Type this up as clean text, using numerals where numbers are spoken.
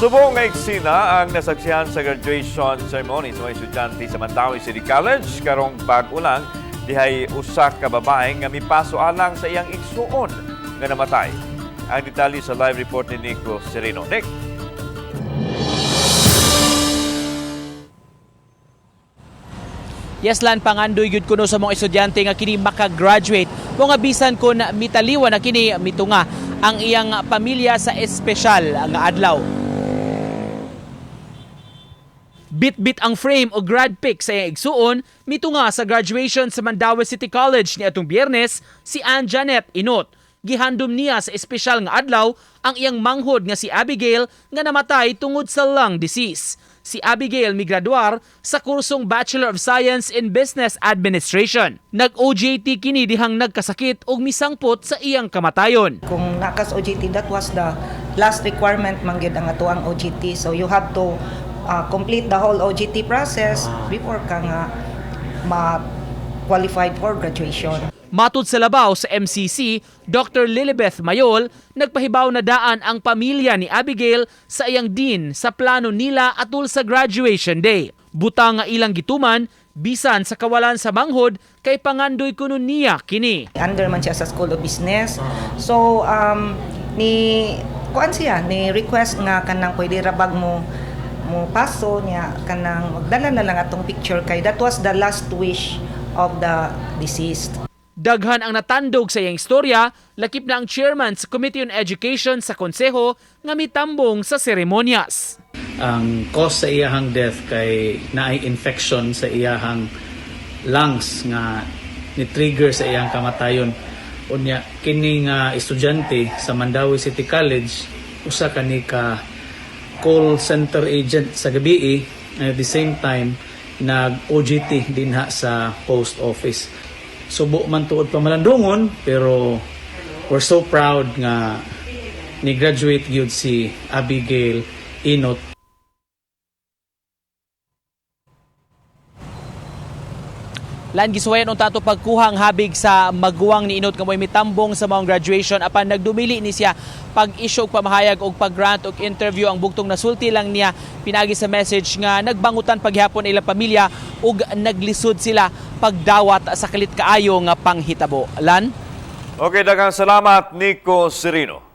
Subong nga eksena ang nasaksihan sa graduation ceremony sa mga estudyante sa Mandaue City College karong bag-o lang, dihay usa ka babae nga mipaso alang sa iyang igsuon nga namatay. Ang detalye sa live report ni Nico Sereno. Nick. Yes, Lan, pangandoy gyud kuno sa mga estudyante nga kini makagraduate. Mo nga bisan kon mitaliwa na kini, mitunga ang iyang pamilya sa espesyal nga adlaw. Bit-bit ang frame o grad pic sa iyang igsuon, mitunga sa graduation sa Mandaue City College ni atong Biyernes si Ann Janet Inot. Gihandom niya sa espesyal nga adlaw ang iyang manghod nga si Abigail nga namatay tungod sa lung disease. Si Abigail migraduar sa kursong Bachelor of Science in Business Administration. Nag-OJT kini dihang nagkasakit og misangpot sa iyang kamatayon. Kung nakas OJT, that was the last requirement man gyud ang atuang OJT. So you have to complete the whole OJT process before ka nga ma-qualified for graduation. Matud sa labaw sa MCC, Dr. Lilibeth Mayol, nagpahibaw na daan ang pamilya ni Abigail sa iyang dean sa plano nila atul sa graduation day. Buta nga ilang gituman, bisan sa kawalan sa manghod, kay pangandoy kuno niya kini. Under man siya sa School of Business. So ni kuan siya ni request nga kanang pwede ra bag mo mo paso niya, kanang magdala na lang atong picture kay that was the last wish of the deceased. Daghan ang natandog sa iyang istorya, lakip na ang chairman sa Committee on Education sa Konseho nga mitambong sa seremonyas. Ang cause sa iyahang death kay naay infection sa iyahang lungs nga ni-trigger sa iyang kamatayon. Unya kini nga estudyante sa Mandaue City College, usa kani ka call center agent sa gabi and at the same time nag OJT dinha sa post office. Subo man tuod pamalandungon, pero we're so proud nga ni graduate gyud si Abigail Inot. Lan, gisuwayan unta ato pagkuha ang habig sa maguwang ni Inot nga mo'y mitambong sa maong graduation, apan nagdumili ni siya pag-issue og pamahayag og pag-grant og interview. Ang bugtong nasulti lang niya pinagi sa message nga nagbangutan paghapon ilang pamilya ug naglisod sila pagdawat sa kalit kaayo nga panghitabo. Lan. Okay, daghang salamat, Nico Sereno.